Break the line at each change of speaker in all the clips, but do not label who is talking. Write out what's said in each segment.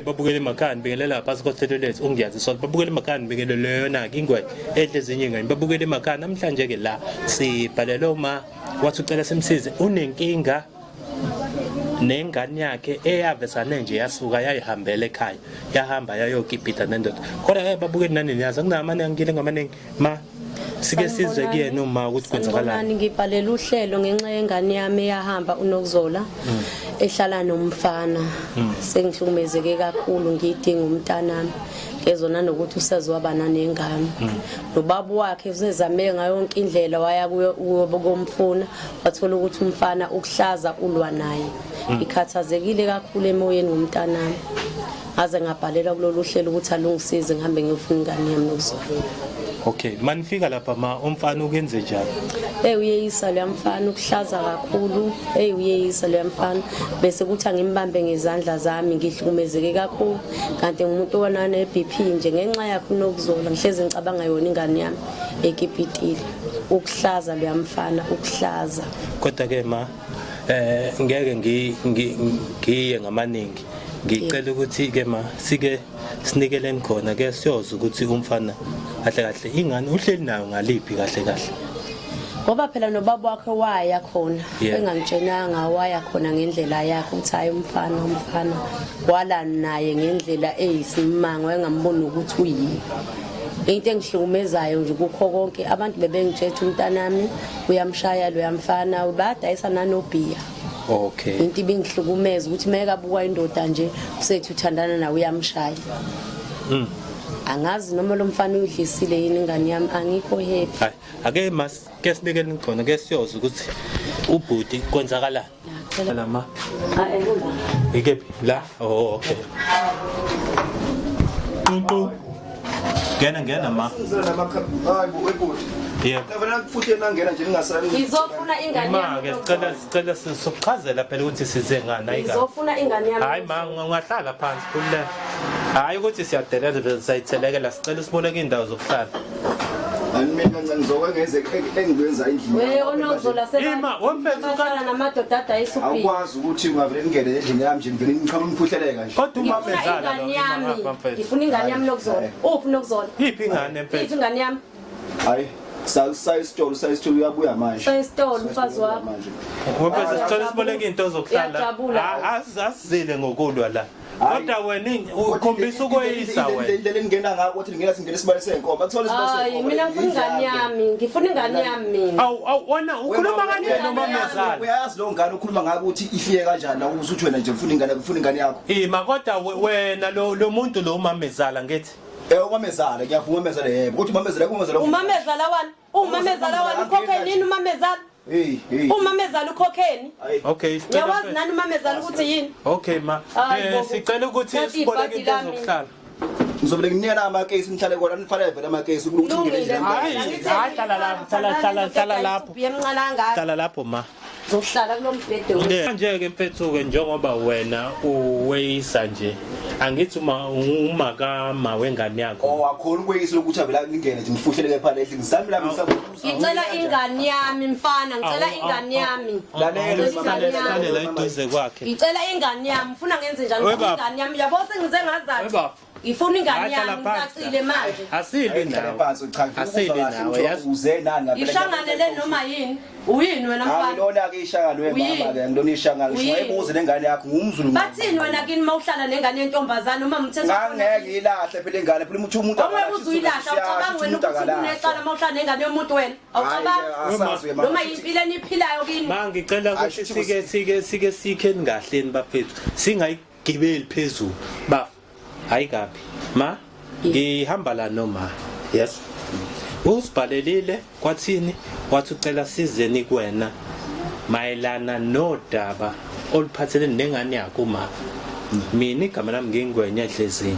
Babukele emakhaya ngibingelela phasi kohlelo lethu ungiyazi sonke. Babukele emakhaya ngibingelele yona ke ingwe edle ezinye ingane. Babukele emakhaya namhlanje ke la sibhalele uma wathi ucela simsize unenkinga nengane yakhe eyavesane nje yasuka yayihambela ekhaya yahamba yayokipita nendoda kodwa ke babukeli nani niyazi kunamane angile ngamaningi ma sike sizwe kuyena uma ukuthi kwenzakalani.
Ngibhalela uhlelo ngenxa yengane yami eyahamba uNokuzola ehlala nomfana. Sengihlukumezeke kakhulu ngidinga umntanami. Ngezona nokuthi usezwaba nanengane. Nobaba wakhe usezame ngayo yonke indlela waya kuyo komfuna wathola ukuthi umfana ukuhlaza ulwa naye. Ngikhathazekile kakhulu emoyeni ngomntanami. Ngaze ngabhalelwa kulolu hlelo ukuthi alungisize ngihambe ngiyofuna ingane yami nokuzola.
Okay, manifika lapha ma umfana ukenze njani?
Hey uyeyisa lo mfana ukuhlaza kakhulu. Hey uyeyisa lo mfana bese kuthi angimbambe ngezandla zami ngihlukumezeke kakhulu. Kanti ngumuntu onane BP nje ngenxa yakhe unokuzola ngihlezi ngicabanga yona ingane yami ekipitile. Ukuhlaza lo mfana ukuhlaza.
Kodwa ke ma ngeke ngiye ngamaningi. Ngicela ukuthi ke ma sike sinikeleni khona ke siyoza ukuthi umfana kahle kahle ingane uhleli nayo ngaliphi kahle kahle.
Ngoba phela nobaba wakhe waya khona engangitshenanga waya khona ngendlela yakhe ukuthi hayi umfana wala naye ngendlela eyisimanga wayengamboni ukuthi uyini. Into engihlukumezayo nje kukho konke abantu bebengitshela umntanami uyamshaya lo yamfana badayisa nanobhiya.
Okay.
Into ibingihlukumeza ukuthi mayekabuka indoda nje usethi uthandana nawe uyamshaya. Angazi noma lo mfana uyidlisile yini ingane yami angikho happy.
Hayi, ake mas ke sinikele khona ke siyoza ukuthi ubhuti kwenzakalani. La ma. Ikephi? La. Oh, okay. Qu. Ngena ngena ma.
Hayi bo ebhuti.
Yebo.
Ngavela futhi nangena nje ningasali.
Ngizofuna ingane
Ma
yami.
ke sicela sokuchazela phela ukuthi size ngani hayi kabi.
Ngizofuna ingane yami.
Hayi ma ungahlala phansi khululeka. Hayi ukuthi siyadelela vele sayithelekela sicela usiboleke indawo zokuhlala.
Animeni kancane ngizokwenza engikwenza endlini.
We onokuzola
Ima, wemfethu
sebahlala namadoda adayisa ubhiya.
Awukwazi ukuthi ungavele ningene endlini yami nje ngivele ngiqhamuke ngiphuhleleka nje.
Kodwa uma
Ngifuna
mezala
ingane yami. Ngifuna ingane yami nokuzola. Uphi nokuzola?
Iphi ingane
Iphi
mfethu?
ingane yami?
Hayi. Sayisitolo sayisitolo uyabuya manje.
Sayisitolo umfazi wakho.
Manje.
Wemfethu sicela siboleke into zokuhlala.
Uyajabula.
Asizile ngokulwa la. Kodwa wena ukhombisa ukweyisa wena.
Indlela engingena ngakho ukuthi ngingena singena isibali senkomo. Akuthola isibali
Hayi
senkomo.
mina ngifuna ingane yami. Ngifuna ingane yami mina.
Awu awu wena ukhuluma kanjani noma mezala?
Uyayazi lo ngane ukhuluma ngako ukuthi ifike kanjani la usuthi wena nje ufuna ingane ufuna ingane yakho.
Ima kodwa wena lo muntu lo umamezala ngithi.
Eh umamezala ngiyavuma umamezala yebo. Kodwa umamezala umamezala.
Umamezala wani? Umamezala wani ukhokheni yini umamezala?
Hey hey.
Umamezala ukhokheni?
Hayi.
Okay, sicela
Uyawazi nani umamezala ukuthi yini?
Okay ma.
Hayi
Eh
bo.
sicela ukuthi
Thatha
siboleke
ibhadi
into
lami.
zokuhlala.
Ngizobe nginikela amakesi nihlale kona nifanele vele amakesi ukuthi ungene
Lungile.
endlini.
Hayi, hayi, hlala lapho, hlala, hlala, hlala lapho.
Ubhiya emncane kangaka.
Hlala lapho ma.
Ngizohlala kulo mbhede wethu.
Manje ke mfethu ke njengoba wena uweyisa nje angithi uma umakama wengane yakho.
Oh akhona ukweyisa lokuthi avela ngingene nje ngifuhleleke phana endlini. Sami lami ngisakho.
Ngicela ingane yami mfana, ngicela ingane yami.
Lalela mama.
Hlale la eduze kwakhe.
Ngicela ingane yami, ufuna ngenze njani?
We
Ngifuna
baba.
ingane yami. Yabo sengize ngazathi.
We baba.
Ngifuna ingane
Hayi, hlala
yami
phansi.
ngisacile manje.
Asilwi nawe.
Phansi cha ngifuna
Asilwi
ukuzwa kahle
nawe
ukuthi
yazi.
uze nani ngampela.
Ishangane le noma yini? Uyini wena mfana?
Angilona ke ishangane wemama
Uyini?
ke ngilona ishangane.
Uyini?
Wayebuze lengane yakho ngumzulu.
Bathini wena kini mawuhlala nengane yentombazane uma mthetho
Ngangeke ngiyilahle phela ingane phela umuntu umuntu
Awungeke uze uyilahle awucabangi wena ukuthi unecala mawuhlala nengane yomuntu wena. Awucabangi noma yimpilo eniphilayo kini.
Ma ngicela ukuthi sike sikheni kahleni bafethu. Singayigibeli phezulu. Baf. Hayi kabi. Ma ngihamba la noma. Yes. Usibhalelile kwathini wathi ucela sizeni kuwena mayelana nodaba oluphathelene nengane yakho ma. Mina igama lami ngingwenya edlezini.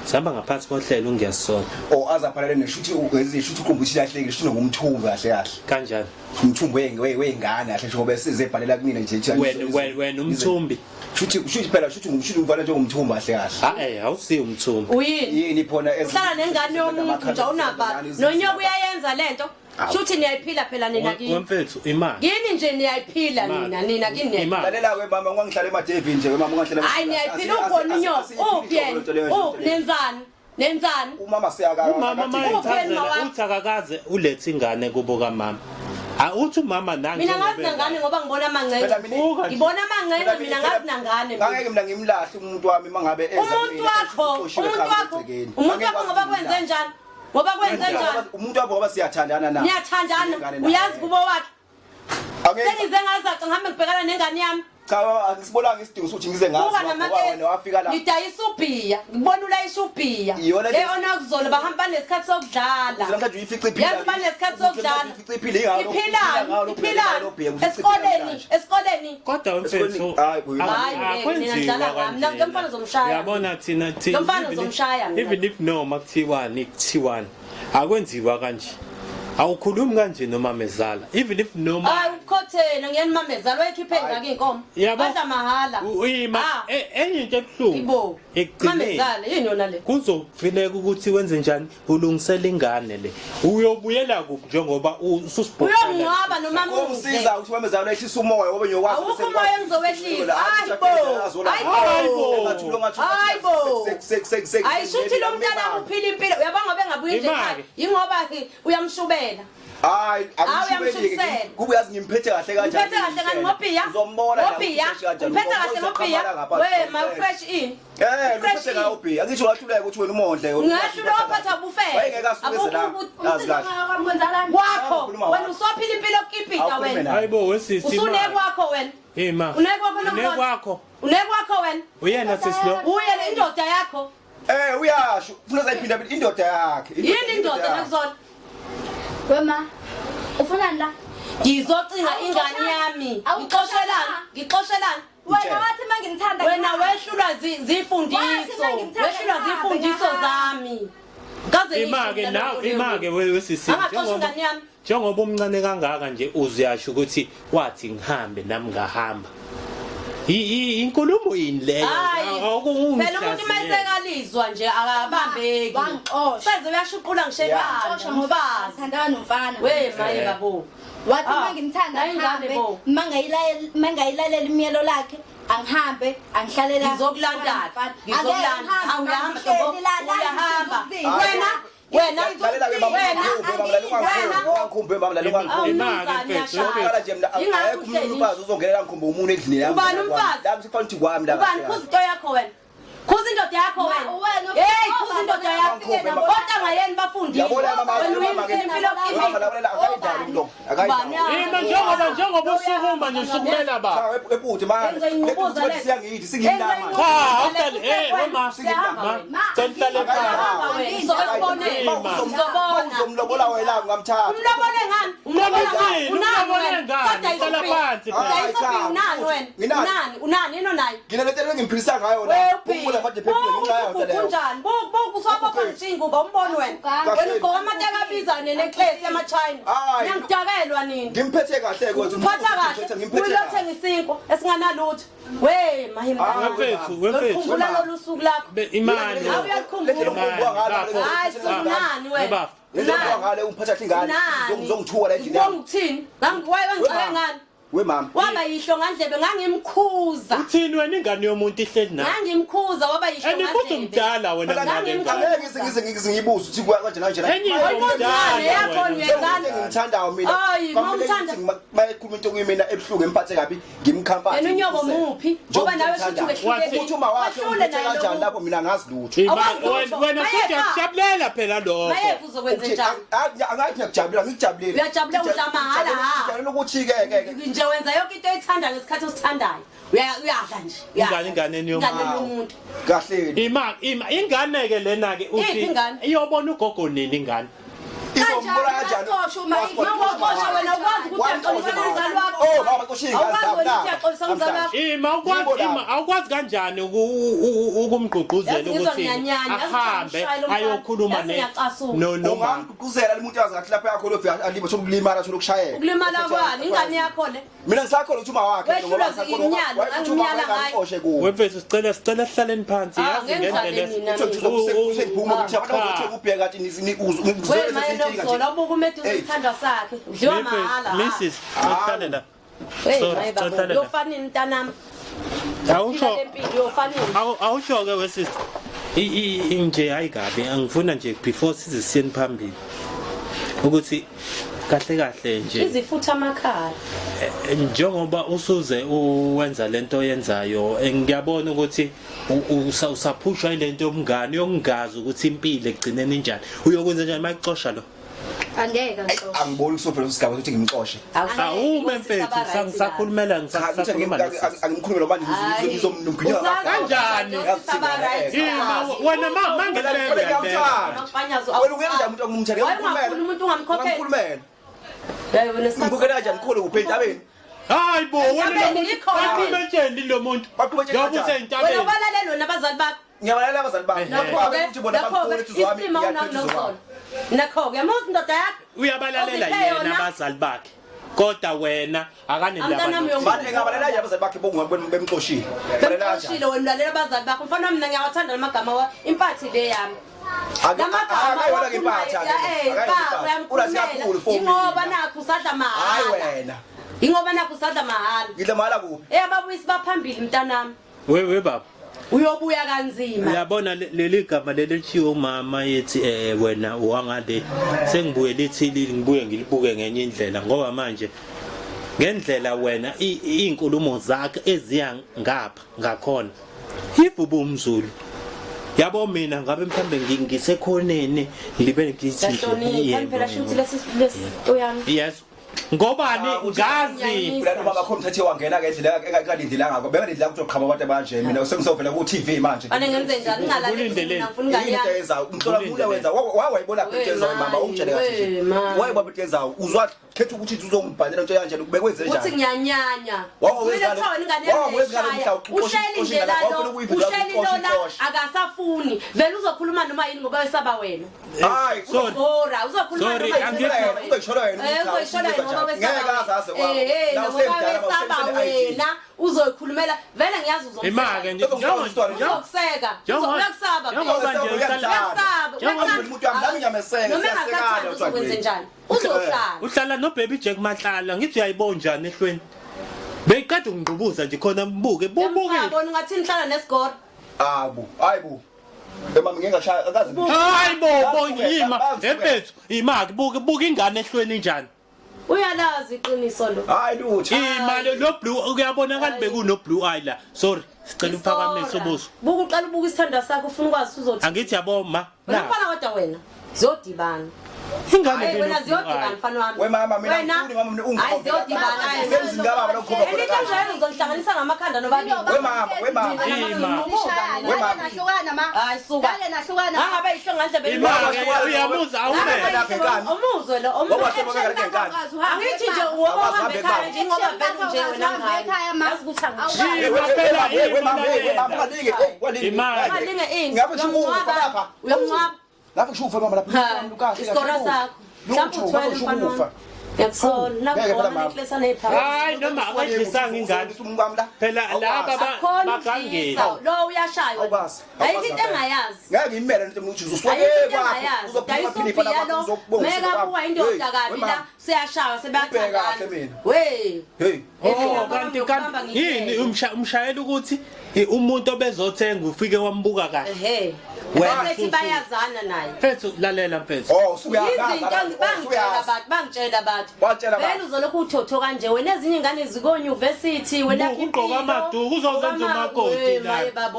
Sihamba ngaphansi kohlelo ungiyasola.
Oh azaphalele neshuthi ezishuthi ukhomba ukuthi ilahlekile shuthi ngumthumbu kahle kahle.
Kanjani?
Umthumbu wengane kahle njengoba esizebhalela kunina nje.
Wena wena umthumbi.
Shuthi shuthi phela shuthi ngumshuthi umfana njengomthumbu kahle kahle.
Ha eh awusiyo umthumbi.
Uyini?
Yini phona
Uhlala nengane yomuntu nje awunababa. Nonyoko uyayenza lento. Shuthi niyayiphila phela nina kini.
Wemfethu imali.
Kini nje niyayiphila nina nina kini niyayiphila.
Lalela ke mama ungangihlala emadevini nje mama ungangihlala.
Hayi niyayiphila ukhona unyoko. Uphi yena? Uphi nenzani? Nenzani?
Umama siyaka.
Umama mayichazela uthi akakaze ulethe ingane kubo kamama. Ah uthi umama nange.
Mina ngazi nangane ngoba ngibona amangcence. Ngibona amangcence mina ngazi nangane.
Ngeke mina ngimlahle umuntu wami mangabe eza
Umuntu wakho, umuntu wakho. Umuntu wakho ngoba kwenze njani? Ngoba kwenze njani?
Umuntu wakho ngoba siyathandana na.
Niyathandana. Uyazi kubo wakhe. Sengize ngazaca ngihambe ngibhekana nengane yami.
Cha angisibonanga isidingo sokuthi ngize ngazi ngoba wena wafika la.
Ngidayisa ubhiya, ngibona ulayisha ubhiya. Le ona kuzola bahamba banesikhathi sokudlala.
Namhlanje uyifica iphila.
Yazi banesikhathi sokudlala.
Uyifica iphila ingalo.
Iphilani, iphilani. Esikoleni, esikoleni.
Kodwa mfethu
hayi
akwenziwa
kanje. Lo mfana uzomshaya.
Yabona thina thina.
Lo mfana uzomshaya.
Even if noma kuthiwani kuthiwani akwenziwa kanje. Awukhulumi kanje nomamezala even if noma
Hayi ukukhothena ngiyani mamezala wayekhiphe ngaki inkomo. Badla mahala.
Uyima
Ah.
enye into ebuhlungu.
Ibo.
Ekugcineni.
Mamezala yini yona le?
Kuzofuneka ukuthi wenze njani ulungisele ingane le. Uyobuyela kuphi njengoba ususibhoqela.
Uyomngcwaba noma muhle.
Umsiza ukuthi mamezala ehlisa umoya ngoba ngiyokwazi
Awukho umoya engizowehlisa. Hayibo.
Hayibo.
Hayibo. Ayishuthi lo mntana uphila impilo. Uyabona ngoba engabuyi nje ekhaya. Yingoba uyamshubela.
Hayi,
angishubelike.
Kube yazi ngimphethe kahle kanjani.
Umphethe kahle kani ngopiya?
Uzombona
ngopiya. Umphethe kahle ngopiya. We, my fresh in.
Eh, uphethe ngayo ubhiya. Angisho wahluleka ukuthi wena umondle.
Ungahluleka uphatha ubufele.
Wayengeke asuke la. Yazi kahle.
Kwakho. Wena usophila impilo okipita wena.
Hayibo wesisi.
Usunekwakho wena.
Hey ma.
Unekwakho nomfana.
Unekwakho.
Unekwakho wena.
Uyena sisi lo.
Uye le indoda yakho.
Eh uyasho. Ufuna sayiphinda indoda yakhe.
Yini indoda nakuzona?
Wema. Ufunani la?
Ngizocinga ingane yami. Ngixoshelani? Ngixoshelani?
Wena wathi mangimthanda.
Wena wehlulwa zifundiso. Wehlulwa zifundiso zami. Kaze
Imake nawe imake wesisi.
Angaxosha ingane yami.
Njengoba umncane kangaka nje uzuyasho ukuthi wathi ngihambe nami ngahamba. Inkulumo yini leyo?
Phela umuntu uma esekalizwa nje akabambeki.
Wangixosha.
Seze uyashuqula ngisho ekhanda umfazi.
Thandana nomfana.
We maye babo.
Wathi uma ngimthanda ngihambe, uma ngayilalela imiyalo lakhe angihambe angihlale la.
Ngizokulanda. Ngizokulanda. Awuyahamba uyahamba. Wena wena
Lalela ke mama,
wena
ungikhumbe mama, lalela ungikhumbe. Qala nje mina akekho umuntu umfazi uzongenela ngikhumbe umuntu endlini yami.
Ubani umfazi?
La kufanele ukuthi kwami la.
Ubani khuza into yakho wena? Khuza indoda yakho wena. Hey, khuza indoda yakho. Otanga yeni bafundile.
Yabona mama,
Wena
mama ke.
uyimfihlo
Mama lalela akayidali umlomo. Akayidali.
Ima njengoba usukuma nje usukumela ba.
Cha ebuthi mama.
Enza ingqubuza le.
Siyangithi singimnama.
Cha, awuhlale eh mama. Ma, cela uhlale phansi.
Sizobona.
Uzomlobola wena ngamthatha.
Umlobole ngani?
Umlobole ngani? Umlobole ngani? Hlala phansi phela.
Udayisa uphi unani wena?
Nginani?
Unani? Unani yini onayo?
Nginalento engimphilisa ngayo la. Ukubula manje phephile ngenxa yayo nto leyo.
Kunjani? Buku uswabopha ngisho ingubo umboni wena. Wena ugqoka amateki abiza nenecklace yamaChina.
Hayi.
Niyangidakelwa nini?
Ngimphethe kahle kodwa.
Uphatha kahle.
Ngimphethe
Uyothenga isinkwa esinganalutho. We mahima.
Ah,
Wemfethu, wemfethu.
Khumbula lolu suku lakho.
Imali.
Hawu uyakhumbula. Hayi sukunani wena?
Baba.
Lendlela ngale ungiphatha kahle ingane.
Unani?
Uzongithuka la endlini
Ngibonga
yami.
ukuthini? Ngangixake ngani?
We mama.
Waba yihlo ngandlebe ngangimkhuza.
Uthini wena ingane yomuntu ihleli nawe?
Ngangimkhuza waba yihlo
And futhi umdala wena
Phela
kunale ngane.
Angeke ngize ngize ngiyibuze ukuthi kanjena kanjena.
Enye into umdala
Yakho
wena.
niyazana.
Engimthandayo mina.
Ayi, mawumthanda.
Mayekhuluma into kuyimina ebuhlungu emphathe kabi ngimkhamfathe.
Yena unyoko muphi? Ngoba nawe shuthi wehlulekile.
Ukuthi uma wakhe
Wehlule
umphethe
naye
kanjani
lo
lapho mina ngazi lutho.
Ima,
Awazi lutho.
wena futhi
Mayefa.
uyakujabulela phela lokho.
Mayefa uzokwenza njani?
Angathi ngiyakujabula ngikujabulele.
Uyajabula udla mahhala, ha.
Ngijabulela ukuthi ke ke ke.
Nje wenza yonke into oyithanda ngesikhathi osithandayo. Uyadla nje. Uyadla.
Ingane inganeni yomuntu.
Inganeni yomuntu.
Kahle.
Ima ima ingane ke lena ke
Iphi
uthi
ingane?
iyobona ugogo nini ingane.
Izombona kanjani?
Baxosha uma
Mawuxosha wena ukwazi ukuthi uyaxolisa umzali wakho.
Oh mama xosha ingane
Awukwazi
zami
wena
na.
ukuthi uyaxolisa umzali wakho.
Ima awukwazi
Yebo
ima
lapho.
awukwazi kanjani ukumgqugquzela
Yazi ngizwa
ukuthi
ngiyanyanya, yazi
ahambe
ngishayela umfana,
ayokhuluma
yazi
ne
ngiyacasuka.
no no ma.
Ungamgqugquzela umuntu azi kahle lapha yakho lofika alima thola ukulimala thola ukushayeka.
Ukulimala kwani? Ingane yakho le.
Mina ngisakholwa ukuthi uma wakhe
Wehlulwa zinyalo, ngangimyala ngayo.
Oshe kuwo.
Wemfethu sicela sihlaleni phansi
Ah,
yazi
ngeke
ngendlela
ngidlale mina.
Uthi kusephuma ukuthi abantu
Cha.
bazothenga ubheka kanti
Wena,
inkinga nje.
Unokuzola ubuka umedusa
Hey.
isithandwa sakhe. Udliwa mahhala.
Mrs. Uhlale la.
Hey,
Sorry,
hayi baba.
uhlale la.
Uyofanini mntanami.
Awusho
Phila lempilo uyofanini.
Awusho ke wesisi. Nje hayi kabi angifuna nje before size siyeni phambili. Ukuthi kahle kahle nje
Izifutha amakhala.
Njengoba usuze uwenza lento oyenzayo, ngiyabona ukuthi usaphushwa ilento yobungane yokungazi ukuthi impilo ekugcineni injani, uyokwenza njani mayixosha lo.
Angeke angixoshe.
Angiboni kusofela isigaba ukuthi ngimxoshe.
Awume mfethu, ngisakhulumela
Cha,
ngisakhuluma nosisi.
Angimkhulumela manje, ngizomgwinya.
Kanjani? Ima, wena
Phela
mangibeke.
ngiyamthanda. Wena uyenza njani umuntu ongumthanda?
Wayengafuni umuntu ungamkhokheli.
Ngamkhulumela.
Hey, wena isikhathi.
Ngibukela kanjani khona kuphi entabeni?
Hayi bo, wena lo
Entabeni
muntu
ikhona.
baqhuma etsheni lo muntu.
Baqhuma etsheni
Njengoba
kanjani?
usentabeni.
Wena ubalalele wena abazali bakho.
Ngiyabalalela abazali bami.
Nakho-ke,
Ukuthi bona
nakho-ke,
bamkhulu ukuthi wami
isilima
ngiyakhetha
unakho. Nakho-ke, yamuzi indoda yakho.
Uyabalalela
Oziphe
yena
yona.
abazali bakhe. Kodwa wena akanendaba.
Mntanami,
nokuthi.
Bathi ngabalalela nje abazali bakhe bongabe bemxoshile. Balalela kanjani?
Bemxoshile wena, ulalela abazali bakho. Mfana wami, mina ngiyawathanda lamagama wa impathi le yami. Lamagama
Akayona ke impatha ke.
Eh,
Urathi kakhulu for
Ingoba
mina.
nakho usadla
Hayi
mahhala.
wena.
Ingoba nakho usadla mahhala.
Ngidla mahala kuphi?
Eh, ababuyisi baphambili mntanami.
We baba.
Uyobuya kanzima.
Uyabona leli gama leli lishiwo umama yethi wena wangale, sengibuye lithi ngibuye ngilibuke ngenye indlela, ngoba manje ngendlela wena izinkulumo zakhe eziya ngapha ngakhona, if ubumzulu yabo, mina ngabe mhlambe ngisekhoneni ngibe ngithi nje,
Yahlonipha
yebo,
phela
yebo.
shuthi lesi lesi uyami.
Yes, ngobani ngazi.
Phela noma bakho umthetho wangena ke endlela engalindelanga, bengalindelanga ukuthi uqhama abantu abanje, mina sengisovela ku TV manje.
Fane ngenze njani ngingalaleli
Ulindeleni.
mina ngifuna ingane
Yini into
yami.
eyenzayo? Umhlola mula wenza wawayibona into eyenzayo mama, ungitshele kahle nje.
We, ma.
Wayibona into eyenzayo. Uzwa khetha ukuthi uzongibhalela into kanjani bekwenze
Uthi
njani?
ngiyanyanya.
Wawa
Uzwile
wezingane-
kuthiwa wena ingane
wawa
yami
wezingane
uyayishaya.
mhla uxosha-
Ushela
uxosha
indlela
ingane,
lo,
wawufuna ukuyiveza
ushela
uxosha,
into la
uxosha.
akasafuni. Vele uzokhuluma noma yini ngoba wesaba wena.
Hayi,
Sorry.
Bora, uzokhuluma
Sorry,
noma yini.
angithi-
ngoba wesaba wena.
Uzoyishola wena
Eh,
ukuthi
uzoyishola wena ngoba wesaba
Ngeke
wena.
azaze
Eh, eh,
La
ngoba
usemdala,
wesaba
usene-ID.
wena uzoyikhulumela. Vele ngiyazi
Imake
uzomseka.
nje
Uzokuseka. Uyakusaba.
Njengoba nje
Uyakusaba.
Njengoba
umuntu wami, nami ngiyameseka,
Noma
siyasekana
engasathandi uzokwenze njani? Uzohlala.
Uhlala no baby Jack Mahlala, ngithi uyayibona njani ehlweni beyiqeda ukungqubuza nje khona, mbuke bubuke.
Uyabona ungathi nihlala nesigora.
Abu, hayibo. Emami ngeke ngashaya akazi.
Hayi bo bo,
Bangisuke,
yima
bangisuke.
emfethu, imake buke buke ingane ehlweni njani.
Uyalazi iqiniso lo.
Hayi lutho.
Ima lo blue uyabonakala bekuno blue eye la. Sorry, sicela uphakamise ubuso.
Buka, uqala ubuka isithandwa sakho, ufuna ukwazi uzothi.
Angithi yabo ma
Wena
na
mfana kodwa wena ziyodibana.
Ingane
Hayi wena
beno
ziyodibana mfana wami.
We mama, mina
Wena-
ngifuni mama, mina
Hayi ziyodibana. Hayi.
Semzini kababa lokukhomba khona
Into
kanje.
enjalo uzonihlanganisa ngamakhanda nobabili.
We mama, we mama.
Ima.
We mama.
Nahlukana ma.
Hayi suka.
Ngake nahlukana.
Angabe yihlo ngandlebe.
Ima ke uyamuza awume.
Umuzwe lo.
Ngoba sebeke ngenkani.
Angithi nje uwoba uhambe ekhaya nje ngoba vele nje wena ngane. Yazi ukuthi angishiyi.
Ima phela
We mama, we mama,
ima.
ungalinge, eh, walinge.
Ima.
Ungalinge ini.
Ngabe shukufa lapha.
Uyamncwaba.
Lapho kushufa mama lapha.
Ha,
Kahle,
isikora
kahle.
sakho. Mhlawumbe
Lutho,
uthwele
lapho
mfana wami.
shukufa.
Ngiyakusola.
Ngeke
Nakugqoka
phela mama.
ama-necklace aney'phakethe.
Hayi noma akayidlisanga ingane.
Umkami la.
Phela laba
Akukhona
bagangile.
ukudlisa. Lo uyashaywa.
Awukwazi.
Ayikho into engayazi.
Ngeke ngimele into ukuthi uzosuke
Ayikho into
kwakho.
engayazi.
Uzophuma
Dayisa
phinifa
ubhiya
lapha
lo.
uzokubonga.
Mekabuka indoda kabi la seyashaywa
Ubheke kahle
sebayathandana.
mina.
We.
Hey.
Oh kanti yini umshayela ukuthi umuntu obezothenga ufike wambuka kahle.
Ehhe.
Wena
Bethi bayazana naye.
Mfethu lalela mfethu.
Oh, usuyazi.
Izinto bangitshela abantu, bangitshela abantu.
Watshela abantu.
Vele uzolokhu uthotho kanje wena, ezinye ingane zikonyuvesithi wena
Buka, ugqoka amaduku, uzozenza umakoti la.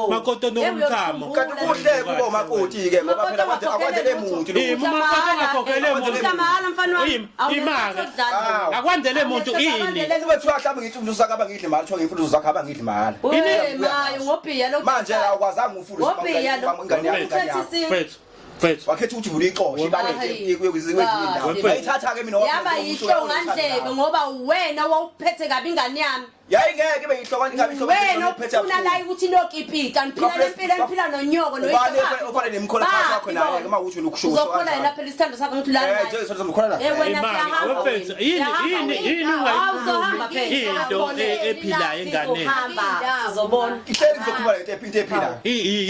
Makoti onomthamo.
Kanti kuhle kuba umakoti ke ngoba phela akwandele muntu lo.
Ima umakoti angakhokhele muntu.
Udla mahhala mfana wami.
Ima-ke.
Awu.
Akwandele muntu ini.
Kube kuthiwa mhlawumbe ngithi umntu zakhe abangidli mahhala, kuthiwa ngimfundo zakhe abangidli mahhala.
We maye ngobhiya lo.
Manje awukwazanga ufunda
Ngobhiya lo.
ingane yakho ingane yakho.
Mfethu, mfethu.
Wakhetha ukuthi uvule ixoshe
Hayi.
kwezinye indawo.
Hayi.
Ayithatha ke mina
Yaba yihlongandlebe ngoba wena wawuphethe kabi ingane yami.
Yayingeke ibe yihlokwane ingabe ihlokwane
Wena
uphethe
ufuna la ukuthi nokipita niphila lempilo eniphila nonyoko
Ubani ofana nemikhono phakathi kwakho naye uma ukuthi wena ukusho
Uzokhola yena phela isithando sakho ngithi lana.
Eh nje isithando sakho la.
Eh wena
Imali,
siyahamba.
wemfethu,
wena.
yini
Siyahamba
yini
wena.
yini
Hawu, uzohamba
ungayikhulumi
phela.
into ephilayo enganeni.
Sizohamba sizobona.
Ihleli ngizokhuluma lento into ephilayo.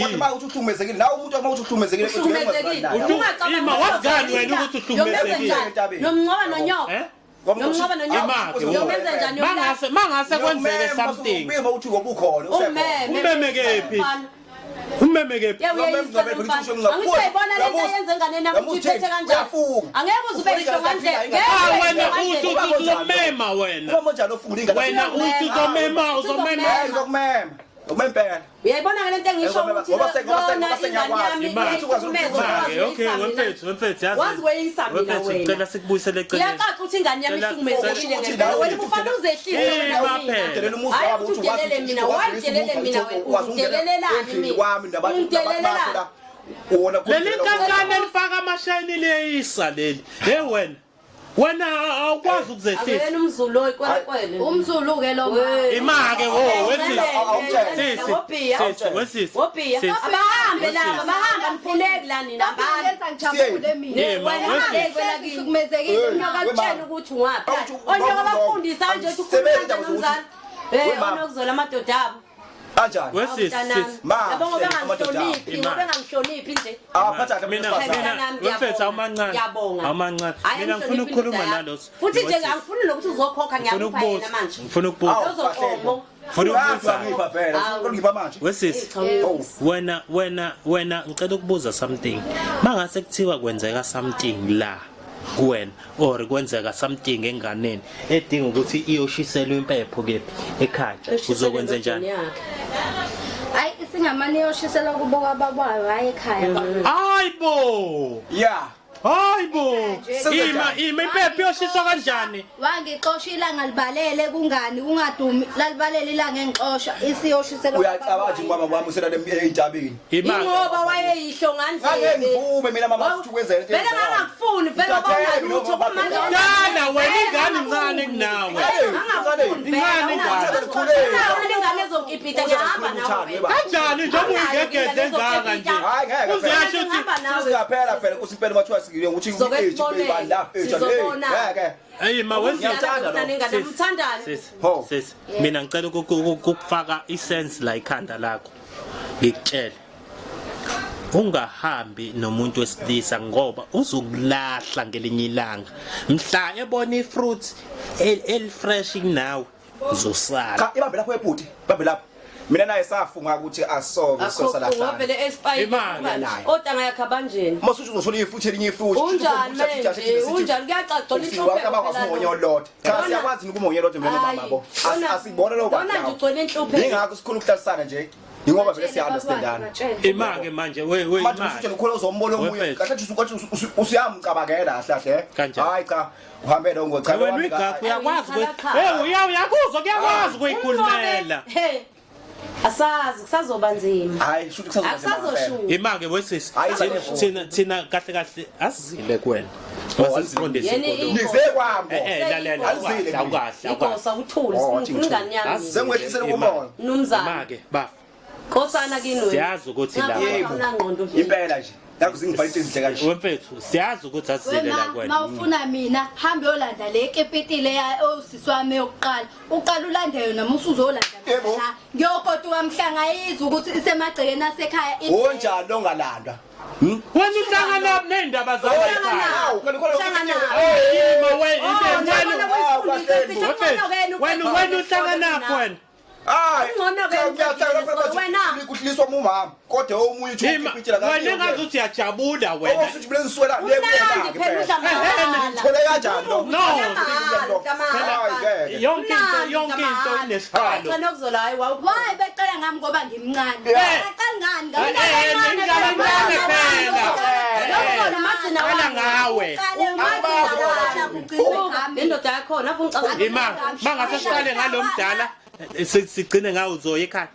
Kodwa uma uthi uhlukumezekile nawe umuntu uma uthi uhlukumezekile
Uhlukumezekile.
Utu- Ima, wazi ngani wena ukuthi uhlukumezekile?
Nomncoba nonyoko.
Eh?
Nomncoba nonyoko.
Imake,
Uyomenza njani
Mangase mangase kwenzeke something.
Ubima uthi ngoba ukhona usekhona.
Ummeme.
Ummeme kephi? Ummeme kephi?
Yeah, uyayisa lo mfana. Angithi uyayibona lento ayenza enganeni yakho ukuthi iphethe kanjani.
Uyafunga.
Angeke uze ube yisho ngandlela.
Ah wena uthi uthi uzomema wena.
Uma njalo ufuna ingane.
Wena uthi uzomema uzomema.
Eh ngizokumema. Ukumempela.
Uyayibona ke lento engisho ukuthi
Ngoba se- ngoba se-
lona
ngoba
ingane yami
sengiyakwazi.
Imali.
iyahlukumeza,
Imake,
ukwazi
okay
ukuyisa mina.
wemfethu wemfethu yazi.
Wazi weyisa mina
Wemfethu
wena.
ngicela sikubuyisele eceleni.
Iyacaca ukuthi ingane yami
Cela-
ihlukumezekile
Ukuthi
ngempela.
nawe
Wena kufanele uzehlise
Eh,
wena
ma
mina.
phela.
Udelela umuzi
Hayi
wabo
ukuthi
uthi wazi
udelele mina,
wazi
wayidelele mina wena,
wazi ungena
udelelelani
endlini
mina?
kwami nabantu
Ungidelelelani?
la. Wona
Leli nkankane lifaka amashayini liyeyisa leli. Hey wena. Wena awukwazi ukuzehlisa.
Akuyena umZulu oyikwelekwele.
Umzulu ke lo ma.
We.
Imake wo wesisi.
Sisi,
Sisi.
Wobhiya.
Sisi wesisi.
Wobhiya.
Sisi.
Abahambe laba, bahamba nifuneki la nina hambani.
Ngenza ngijabule mina.
Yeah, ma,
Wena
wesisi.
hambe lakini.
Hlukumezekile.
Hey.
Onyoka kutshela ukuthi ungaphi.
Awuthi
Onyoka
ubaba
bafundisa nje ukuthi ukhuluma
Sebenza
kanjani
ukuthi-
nomzali. Eh,
We mama.
onokuzola amadoda abo.
Kanjani?
Wesisi.
Mntanami.
Sisi.
Ma,
Yabo ngoba
amadoda abo.
engangihloniphi,
Ima.
ngoba engangihloniphi nje.
Awaphatha kahle
Mina
abantu
mina
besifazane.
wemfethu awumancane.
Ngiyabonga.
Awumancane.
Hayi,
Mina ngifuna
angihloniphi
ukukhuluma
indoda yakho.
nalo.
Futhi nje angifuni nokuthi uzokhokha
Ngifuna
ngiyakupha
ukubuza.
yena manje.
Ngifuna ukubuza.
Awu,
Uzoqomo.
Ngifuna ukubuza.
Ngipha vele.
Awu.
Ngipha manje.
Wesisi.
Oh.
Wena wena wena ngicela ukubuza something. Mangase kuthiwa kwenzeka something la kuwena or kwenzeka something enganeni edinga ukuthi iyoshiselwa impepho kephi ekhaya uzokwenza njani?
Hayi isingamane yoshisela kubo kwababayo hayi ekhaya.
Hayibo!
Yeah.
Hayibo!
Senze
Ima
njani?
ima impepho iyoshiswa kanjani?
Wangixosha ilanga libalele kungani kungadumi lalibalele ilanga engixosha isiyoshisela.
Uyacabanga nje ubaba wami usela entabeni.
Ima
Ingoba wayeyihlo ngandlebe.
Ngake ngivume mina mama futhi ukwenza into
Vele ngangakufuni vele
Ngithathele
wawunalutho
noma
kumanje.
Dala wena ingane incane kunawe.
Angakufuni
Incane ingane.
vele. Ingane ezokipita ngiyahamba nawe. wena.
Kanjani njengoba uyigegede engaka nje?
Hayi ngeke.
Uziyasho ukuthi
Ngihamba nawe.
Siyaphela phela usimpela mathiwa sikile ukuthi
Sizoke
age
sibone.
bani la age
Sizobona.
ngeke.
Hey ma wesisi.
Ngiyamthanda lo.
Nengane umthandani.
Sisi,
Ho.
sisi, mina ngicela ukufaka isense la ikhanda lakho. Ngikutshele. Ungahambi nomuntu wesilisa ngoba uzokulahla ngelinye ilanga. Mhla ebona ifruit el fresh kunawe uzosala.
Cha ibambe lapho ebhuti, ibambe lapho. Mina naye safunga ukuthi asoke sosalahlana.
Vele espayini.
Imali.
Naye.
Otanga yakhe abanjeni.
Masuthi uzothola ifuthi elinye ifuthi.
Unjani manje? Unjani kuyacaca
Wonke abangasumonye olodwa. Cha siyakwazi ukumonye olodwa mina nomama bo. Asibona lo
Lona nje ugcwele inhluphe.
Ingakho sikhona ukuhlalisana nje. Ingoba vele siya understandana.
Ima ke manje we we
Manje
ima.
usuthi ukhona uzombona omunye
Wefethu.
kahle nje usuyamcabangela kahle kahle.
Kanjani?
Hayi cha uhambe lo ngo cha.
Wena uyigakho uyakwazi Hey uyakuzwa kuyakwazi ukuyikhulumela.
Hey. Asazi kusazoba nzima.
Hayi shuthi kusazoba nzima ngempela.
Akusazoshuka.
Ima ke wesisi.
Hayi,
Thina
izale
thina thina kahle kahle asizile kuwena.
Oh,
Masiqondise
Yena
inkulumo.
Nize kwami.
Eh eh lalela
Alizile
awukahle
mina.
awukahle awukahle.
Inkosi uthule
Oh, wathi
sifuna ingane yami.
Sengwehlisele kumoya.
Mnumzane.
Ima-ke bafa.
Nkosana kini wena.
Siyazi ukuthi la
Yebo.
Awunangqondo nje.
Impela nje. Ngakho zingibhala into ezinhle kanje.
wemfethu siyazi ukuthi asizile la
Wena
kuwena.
mawufuna mina hambe yolanda le kepitile ya osisi wami yokuqala. Uqala ulande yona musuzolanda.
Yebo.
Ngiyokotuka mhlangayizwa ukuthi isemagcekeni asekhaya.
Onjani ongalandwa?
Wena uhlangana nendaba zasekhaya.
Hawu, kanti khona
Hlangana.
Ima we
Oh,
wena wena wena uhlangana wena.
Hayi.
Ungcono ke
Ngiyacela phela
wena.
manje kuhliswa umama. Kodwa omunye uthi
Ima
ukipitila
wena engathi uthi uyajabula wena.
Osuthi mina ngiswela
Umnandi phela udla mahala.
Ngithole kanjani lo?
No.
Hayi ngeke.
Yonke into yonke into inesiqalo.
Cha nokuzola hayi wawu.
Why becela ngami ngoba ngimncane?
Yeah.
Aqali ngani
Eh, eh, ingane incane phela.
Nokuzola umagcina
Qala ngawe.
Indoda yakhona afu ngicasula.
Ima mangase siqale ngalomdala sigcine ngawe uzoya ekhaya.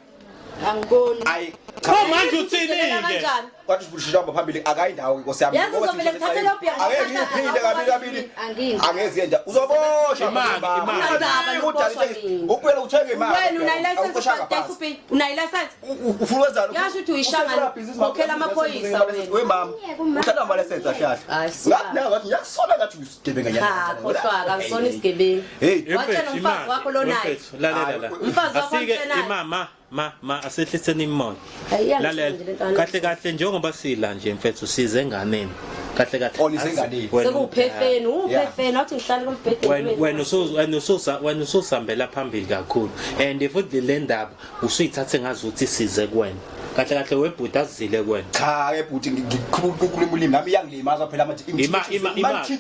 Angiboni.
Hayi.
Pho manje uthini ke?
Kanjani?
Kwathi ushishamba phambili akayindawo inkosi yami.
Yazi uzovele ngithathe lo bhiya
Angeke ngiphinde kabili kabili.
Angiyindawo.
Angezi yenja. Uzoboshwa.
Imali, imali.
Unandaba nokuboshwa mina.
Ukuphela uthenga imali.
Wena unayilayisensi
Awuxoshanga
udayisa
phansi.
uphi? Unayilayisensi?
Ufuna wenzani?
Yasho ukuthi uyishangane, khokhela amaphoyisa wena.
We mama. Uthatha ama license ahlahla.
Hayi, suka.
Ngathi nawe ngathi ngiyakusola ngathi uyisigebenga nyana.
Cha, khohlwa angisona isigebengu.
Hey.
Watshela umfazi wakho lo naye.
Mfethu, lalela la.
Umfazi wakho
Asike
amtshenayo.
imama ma ma asehliseni imoya.
Hayi, iyangithuka
Lalela.
nje le ntwana.
Kahle kahle njengoba sila nje mfethu size enganeni. Kahle kahle.
Oh, nize enganeni.
Wena-
Sekuwuphefeni, uwuphefeni wathi ngihlale kombhedeni.
wena wena usu wena ususa wena ususambela phambili kakhulu and futhi le ndaba usuyithathe ngazuthi size kuwena kahle kahle webhuti azile kuwena
Cha ke bhuti ngikhuluma ulimi nami iyangilimaza phela manje
Ima-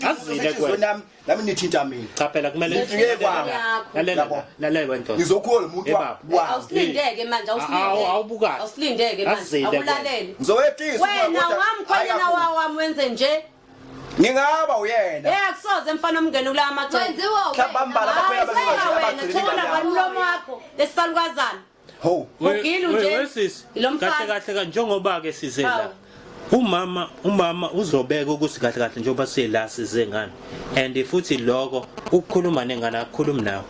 azile kuwena.
nami nami nithinta mina.
Cha phela kumele
Ngifike kwami.
lalela
Yabo.
lalela wena ndoda
Ngizokhuwa lo muntu
Eh, baba.
wa.
Awusilindeke manje, awusilindeke.
Awubukahle.
Awusilindeke manje,
Azile kuwena.
awulalele.
Ngizowehlisa
Wena wamkhwenyana wami wenze nje.
Ngingaba uyena.
Eh akusoze mfana omngene kulawa amacele.
Wenziwa
Mhlawumbe bambala abakhwela
Hayi,
abanye
wena
abagcina
thola
ingane yabo.
kwamlomo wakho lesalukazana.
Ho.
Ugile nje.
Wesisi
Lo mfana.
kahle kahle ka njengoba ke size la
Hawu.
umama uzobeka ukuthi kahle kahle njengoba sila size ngani and futhi lokho ukukhuluma nengane akukhulumi nawe.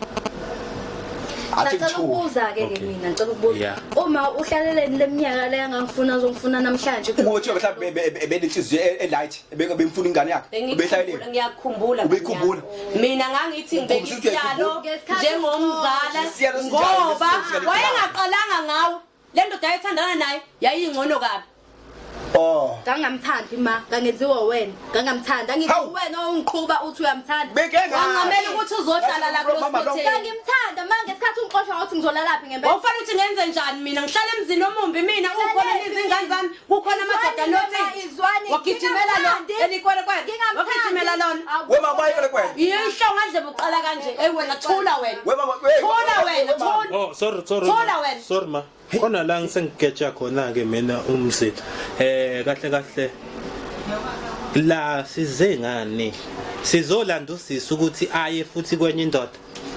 Athi
Ngicela
ngithuka.
ukubuza ke ke mina ngicela ukubuza.
Yeah.
Uma uhlaleleni leminyaka le angangifuna azongifuna namhlanje.
Ukuthi mhlawumbe ebenenhliziyo e-light ebemfuna ingane yakhe.
Bengikhumbula ngiyakukhumbula.
Ubeyikhumbula?
Mina ngangithi ngibeka
Ukhumbula ukuthi
isiyalo
uyayikhumbula.
njengomzala
Isiyalo sinjani?
ngoba
Isiyalo
wayengaqalanga ngawe. Le ndoda ayethandana naye yayingcono kabi.
Oh.
Ngangamthandi ma, ngangenziwa wena. Ngangamthanda. Ngithi
Hawu.
wena ongiqhuba uthi uyamthanda.
Beke ngazi.
Wangamela ukuthi uzohlala la kulo
Mama, lo-
sikhotheni.
Ngangimthanda ma ngesikhathi ungixosha ngokuthi ngizolalaphi ngempela.
Wawufanele ukuthi ngenze njani mina ngihlala emzini omumbi mina kukhona izingane zami kukhona amadoda nothi
Izwani,
wagijimela lo
ngingamthandi.
elikwerekwere
Ngingamthandi.
wagijimela lona
We mama ayikwelekwele.
yihlo ngadle buqala kanje ey wena thula wena
We mama we.
thula wena thula
Oh sorry sorry.
Thola
ma.
wena.
Sorry ma. Khona la ngisengigeja khona ke mina umzila. Kahle kahle la size ngani? Sizolanda usisi ukuthi aye futhi kwenye indoda.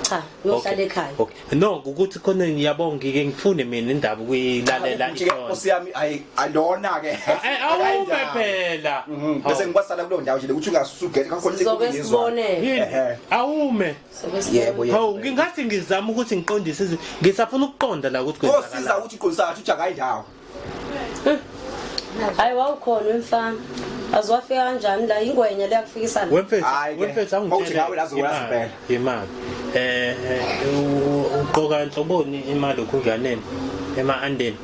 Cha, uyohlala ekhaya.
Okay. No, ukuthi khona ngiyabonga ngike ngifune mina indaba ukuyilalela
Ukuthi ke
ikhona.
Nkosi yami ayi alona ke.
Awume phela.
Bese ngikwasala kuleyo ndawo nje ukuthi ungasugele kakhona
Sizoke sibone.
Yini?
Ehhe.
Awume.
Soke sibone.
Yebo yebo.
Hawu ngingathi ngizama ukuthi ngiqondise ngisafuna ukuqonda la ukuthi
Kosiza ukuthi uqondisa kahle uthi akayindawo.
Hayi wawukhona wemfana. Aziwafika kanjani la ingwenya leyakufikisa la.
Wemfethu,
Hhayi ke,
wemfethu
mawuthi
angitshele.
nawe lazo
imali,
wazi impela.
Imali. Uqoka nhloboni imali okhunjaneni ema andeni.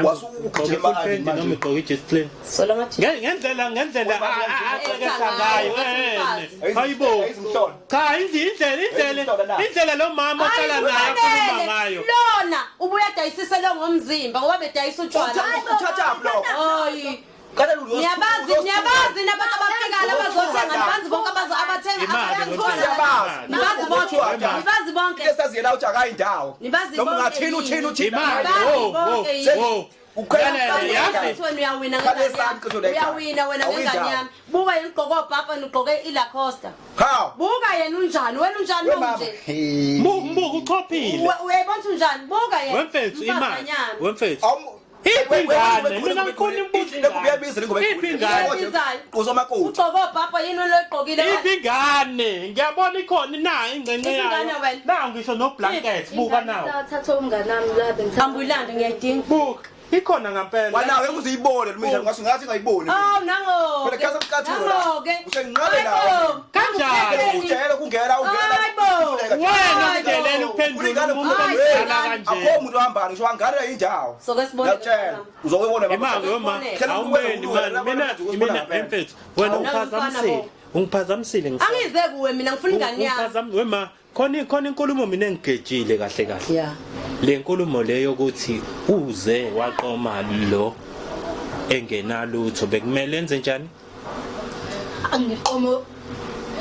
Wasu ugijima
ema
manje.
Noma ugqoke i-discipline.
Sola ngathi
Ngendlela aqekesha ngayo.
Umfazi.
Hayibo.
Ayizimhlolo.
Cha indlela
Ayizimhlolo na?
indlela lo mama ohlala naye akhuluma ngayo.
Lona ubuya dayisise lo ngomzimba ngoba bedayisa utshwala.
Uthatha lokho.
Hayi.
Kanti
Niyabazi nabantu abafikayo abazothenga nibazi bonke abazo abathenga
Imali,
abathenga.
Siyabazi.
Nibazi bonke. Nibazi bonke.
Esaziyela uthi akayindawo.
Nibazi
Noma
bonke
ungathini
yini.
uthini uthini.
Imali.
Nibazi
Wo, wo,
bonke yini.
wo.
Ukhwela
Lalela, yazi.
Wena uyawina
Khale
ngengane
sami
yami.
qiniso lekhaya.
Uyawina wena ngengane
Awuyindawo.
yami. Buka yena ugqoke obhapa ugqoke iLacosta.
Hawu.
Buka yena unjani? Wena unjani
We mama.
manje?
Hey.
Mbuku uchophile.
Uyayibona ukuthi unjani? Buka yena.
Wemfethu imali.
Umfazanyana.
Wemfethu.
Awum-
Iphi ingane? Mina ngikhona imbuzi.
Le ngubo iyabiza le ngubo.
Iphi ingane?
Iyabizayo.
Uzomakoti.
Ugqoke obhapa yini loyigqokile?
Iphi ingane? Ngiyabona ikhona na ingcenye
Iphi ingane
yayo.
wena?
Na ngisho no blanket buka nawo.
Thatha umngane wami la bengithanda.
Ambulance ngiyayidinga.
Buka. Ikhona ngampela.
Wanawe uzuyibone lo mdlalo ngathi ngathi ungayiboni.
Oh nango.
Phela khaza umcathulo la.
Nango-ke.
Usenqabe la.
Hayibo.
Kanjani?
Ujayele kungena ungena.
Hayibo.
Wena
Hayibo.
udelela ukuphendula umuntu
Hayi,
omdala
hayi.
kanje.
Akho umuntu ohambayo ngisho wangana indawo.
Soke sibone.
Ngiyakutshela. Uzokubona
Imali wema.
Sibone.
Awumeni mani. Mina mfethu wena
Awu,
ungiphazamisile.
mfana
Ungiphazamisile ngifuna.
Angize kuwe mina ngifuna ingane yami.
Ungiphazam wema khona inkulumo mina engigejile kahle kahle.
Yeah.
Le nkulumo leyo ukuthi uze waqoma lo engenalutho bekumele enze njani?
Angiqomo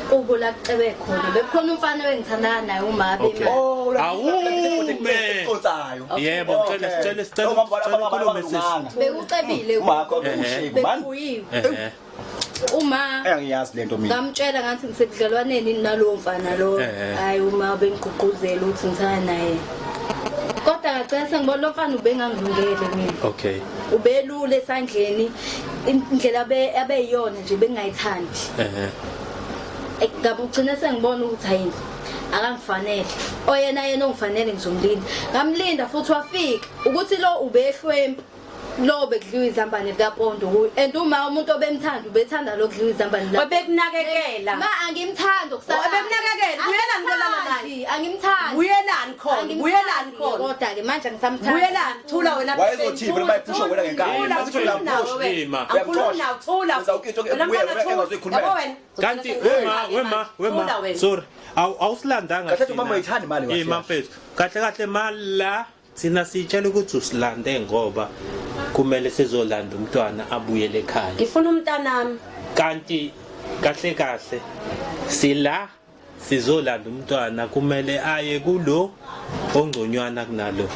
kubo la kucebe khona. Bekukhona umfana wengithandana naye uma
Okay.
bema.
Oh,
Awume.
Qotsayo.
Yebo, ngicela sicela sicela sicela ukhulume sisi.
Bekucebile
Umakho
Ehhe.
ushevu man.
Bekufuyiwe.
Ehhe.
Uma
Engiyazi lento mina.
ngamtshela ngathi ngisebudlelwaneni nalowo mfana lo.
Ehhe.
Hayi uma bengigqugquzela ukuthi ngithanda naye. Kodwa Ngagcina sengibona lo mfana ubengangilungele mina.
Okay.
Ubelula esandleni indlela abeyiyona nje bengayithandi.
Ehhe.
Ngabe ugcina sengibona ukuthi hayi akangifanele. Oyena yena ongifanele ngizomlinda. Ngamlinda futhi wafika ukuthi lo ubehlwempu. Lo bekudliwa izambane likapondo kuye. And uma umuntu obemthanda ubethanda lo kudliwa izambane la.
Obekunakekela.
Ma angimthandi okusala.
Obekunakekela. Buyelani kolala naye.
Angimthandi.
Buyelani khona. Buyelani khona.
Kodwa ke manje angisamthandi.
Buyelani thula wena.
Wayezothini phela uma ephusha wena ngenkani?
Thula,
Uthi uyamphusha.
thula
Ima.
Angikhulumi nawe thula.
Uza ukitho ke
Wena
buye
mfana,
wena
thula.
engazoyikhulumela.
Yabo wena.
Kanti wema wema
Thula
wema
wena.
sorry awusilandanga
Kahle kahle umama uyayithanda imali kahle
Ima
kahle.
mfethu kahle kahle mala thina sitshela ukuthi usilande ngoba kumele sizolanda umntwana abuyele ekhaya.
Ngifuna umntanami.
Kanti kahle kahle sila sizolanda umntwana kumele aye kulo ongconywana kunalo.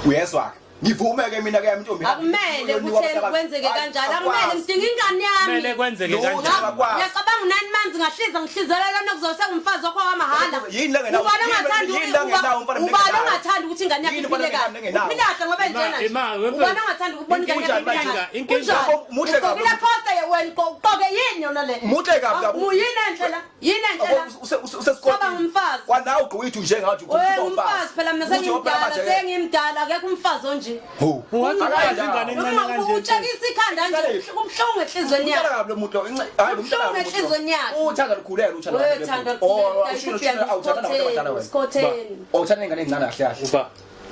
Uyezwa ke? Ngivume ke mina ke yami intombi.
Akumele ukuthi kwenzeke kanjalo. Akumele ngidinga ingane yami.
Kumele kwenzeke
Lutho.
kanjalo.
Akwazi.
Ngiyacabanga unani manzi ngahliza ngihlizela lona kuzobe sengumfazi wakho wamahhala.
Yini la ngenawo?
Ubani ongathandi
Yini la ngenawo umfana
ubani
ngingenawo?
ongathandi ukuthi ingane yakhe
Yini
iphile
umfana
kahle?
ngingenawo?
Uphile kahle ngoba enjena nje.
Ima- ima-
Ubani ongathandi ukubona ingane yakhe
Inkinga-
iphile kahle?
inkinga-
Kunjani?
Muhle kabi.
Ugqokile poster wena ugqoke yini yona le?
Muhle kabi kabi.
Yini enhle la? Yini enhle la?
Usesikotini.
Saba ngumfazi.
Kwanawe ugqoke ithu nje ngathi
We umfazi phela mina sengimdala sengimdala akekho umfazi onje.
Ho.
Ungathi ingane encane kanje.
Utshekisa ikhanda nje kubuhlungu enhlizweni
Umntana
yakho.
kabi lo muntu lo. Hayi lo mntana.
Kubuhlungu enhlizweni yakhe.
Uthanda lukhuleka uthanda.
We thanda
Oh, ushilo awuthanda nabantu abadala wena.
Skhotheni.
Awuthanda ingane encane kahle kahle.
Uba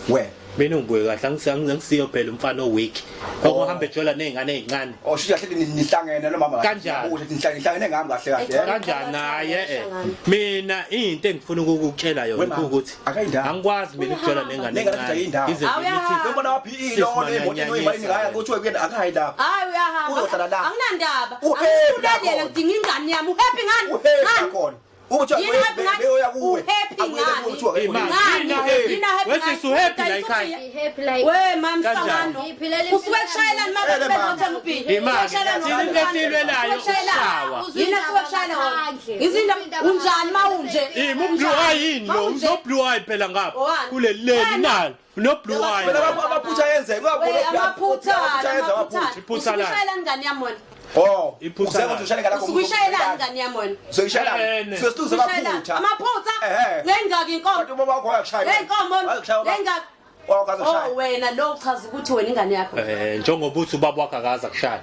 Wena.
mina ngibuye kahle angisiyo phela umfana oweak. Okuhamba ejola nezingane ezincane.
Oh, shuthi kahle nihlangene lo mama.
Kanjani?
Ukuthi nihlangene ngami kahle kahle. eh?
Kanjani naye eh. Mina into engifuna ukukutshela yona
Wema,
ukuthi
akayindawo.
angikwazi mina ukujola nengane
Nengane
encane.
ayindawo.
Ize
Awuya.
ngithi
Lo mbona waphi ilo le moto enoyimali ngaya kuthiwe kuyena akayi lapha.
Hayi uyahamba.
Uzohlala la.
Anginandaba.
Uhappy
Angisulelele
lakhona.
ngidinga ingane yami. Uhappy ngani?
Uhappy
Ngani?
khona. Ukuthi
Yini happy ngani?
beyoya kuwe.
Uhappy ngani?
Ima,
Ngani?
yini happy?
Yini happy
Wesisu
ngani?
happy la ekhaya.
Happy like
We mama
Kanjani?
sangano.
Ngiphilela impilo
Usuke kushayelani
Ele,
mama
mama.
bezothenga ubhiya.
Ima, thina into esiyilwelayo ukushawa.
Yini asuke kushayela wona? Izinto unjani mawunje?
Ima ublue eye yini lo?
Mawunje.
No blue eye phela ngapha.
Owani?
Kuleli leli
Wena.
nalo. No blue eye.
Phela amaphutha ayenzeka.
We
Ungabona
amaphutha,
amaphutha
amaphutha.
Iphutha
Usuke
lani?
ushayelani ingane yami wena?
Oh,
Iphutha
useke
lani?
ukuthi ushayela ngala
Usuke ushayelani ingane yami wena?
Uzoyishayela.
Ene.
Sesiluze amaphutha.
Amaphutha?
Ehhe.
Ngengaki inkomo?
Kanti ubaba wakho wayakushaya.
Ngenkomo?
Wayakushaya ubaba.
Ngengaki?
Wakaze
Oh
kushaya.
wena lo uchaza ukuthi wena ingane yakho.
Eh njengoba uthi ubaba wakho akaza kushaya.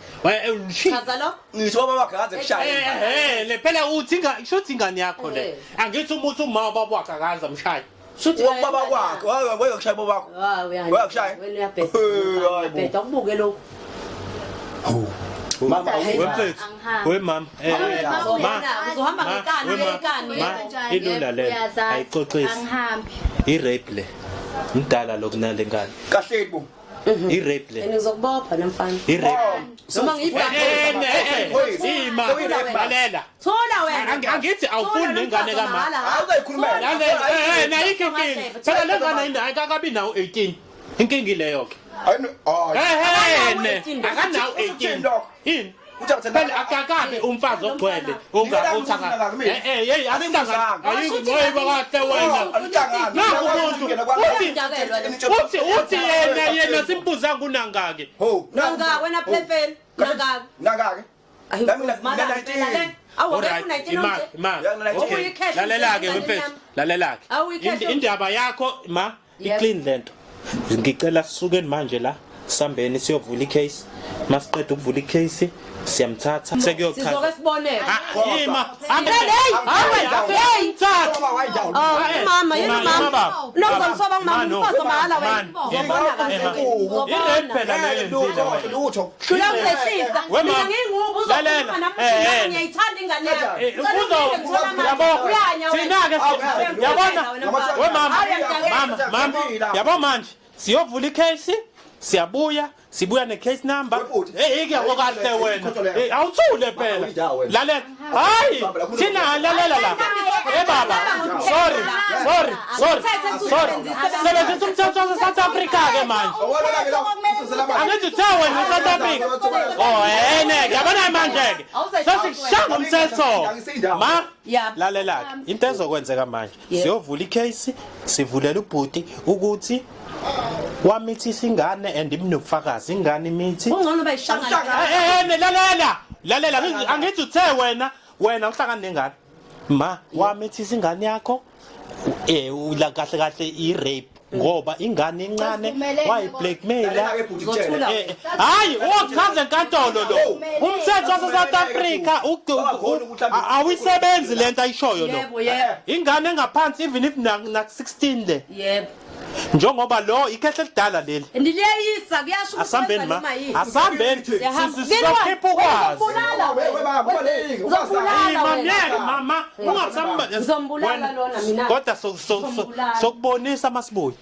Chaza lo.
Ngisho ubaba wakho akaze kushaya.
Eh le phela uthi inga shuthi ingane yakho le.
Eh.
Angithi uma uthi uma ubaba wakho akaza mshaya.
Shuthi
Ubaba wakho, wayakushaya ubaba wakho.
Hawu uyanya.
Wayakushaya?
Wena uyabheda.
Eh, hayi bo.
Uyabheda ukubuke lokhu.
Mama
Wemfethu.
Angihambi.
Wemama. Eh ma
Uzohamba
ma,
ngenkani
wema,
ngenkani.
ma, ilula le.
Uyazazi.
Ayixoxisi.
Angihambi.
I-rape le. Mdala lokuna lengane.
kahle bo.
I-rape le.
Yena ngizokubopha namfana.
I-rape.
Noma ngiyibhaqe.
Eh ima. Lalela.
Thola wena.
Angithi awufuni nengane kama.
Hayi uzayikhulumela.
Lalela eh nayikho inkinga. Phela lengane ayikakabi nawo 18. Inkinga ileyo ke.
Hayi hayi.
Ehene, akanawo 18. Yini?
Uthi
Phela akakabi umfazi ogcwele ungakuthi eh eh hey asinganga ayikho kahle wena. Nangu umuntu uthi uthi yena yena simbuzanga unangaki.
Ho,
Nanga wena plefeni. Nanga.
Nangaki? Nami na 19.
Awu
Alright,
akekho 19
ima
onje.
ima.
Yeah,
Okay. Lalela ke mfethu, lalela ke.
Awuyikhehla
Indaba yakho ma
Yes.
iclean lento. Ngicela sisukeni manje la sambeni siyovula icase. Masiqeda ukuvula icase siyamthatha
Sizoke
sekuyochaza.
siboneke.
Ah, Ima.
Hey, hey.
Thatha.
Baba wayindawo.
Oh, mama, yini
Ma,
mama.
baba.
Nokuzomsoba
Ma,
ngumama
no.
umfazi mahhala
Ma,
wena. Uzobona kahle.
Ema.
Uzobona.
I-rape phela leyo yenzile wena.
Lutho.
Hlula uzehlisa.
We,
Mina
mama.
ngingubo
Lalela.
uzokhuluma nami
Eh, eh.
uthi ngiyayithanda ingane yami.
Eh,
Ngicela
uzo-
ungike ngithola amandla.
yabo
Uyanya wena.
thina ke yabona
Uyangidakela
we mama
Hayi,
mama mama yabo manje siyovula icase siyabuya sibuya ne-case number
Webhuti.
hey ke yabo kahle wena
Ikhotho leyo.
Eh, awuthule phela
Uyindawo wena.
lalela hayi thina lalela la eh baba sorry sorry sorry sorry sebenzisa umthetho wase-South Africa ke manje angithi uthe wena u-South Africa oh ene yabona manje ke sesikushaya ngomthetho ma
Ya.
Lalela ke into ezokwenzeka manje.
Yebo.
Siyovula icase, sivulela ubhuti ukuthi wamithisa ingane and imnobufakazi ingane imithi.
Kungcono bayishangana.
Eh eh eh, lalela. Lalela angithi uthe wena wena uhlangana nengane. Ma wamithisa ingane yakho eh ula kahle kahle i rape ngoba ingane incane
Sivumelene
wayi blackmaila.
Lalela-ke bhuti
Zothula.
ngitshele.
Eh, hayi uchaza enkantolo lo umthetho wase South Africa
Wakhona ukuthi
awisebenzi lento ayishoyo lo
Yebo, yebo.
ingane engaphansi even if na 16 le
Yebo.
njengoba lo ikhehle elidala leli
Ndiliyeyisa kuyasho ukuthi
asambeni
wenza
ma
noma yini.
asambeni
Siyahamba.
sizokhipha ukwazi
Uzobulala
We- we baba, ubaleki,
Uzobulala
Ima
wena.
myeke mama ungasamba
Ngizombulala lona mina.
kodwa
Ngizombulala.
sokubonisa masibuye.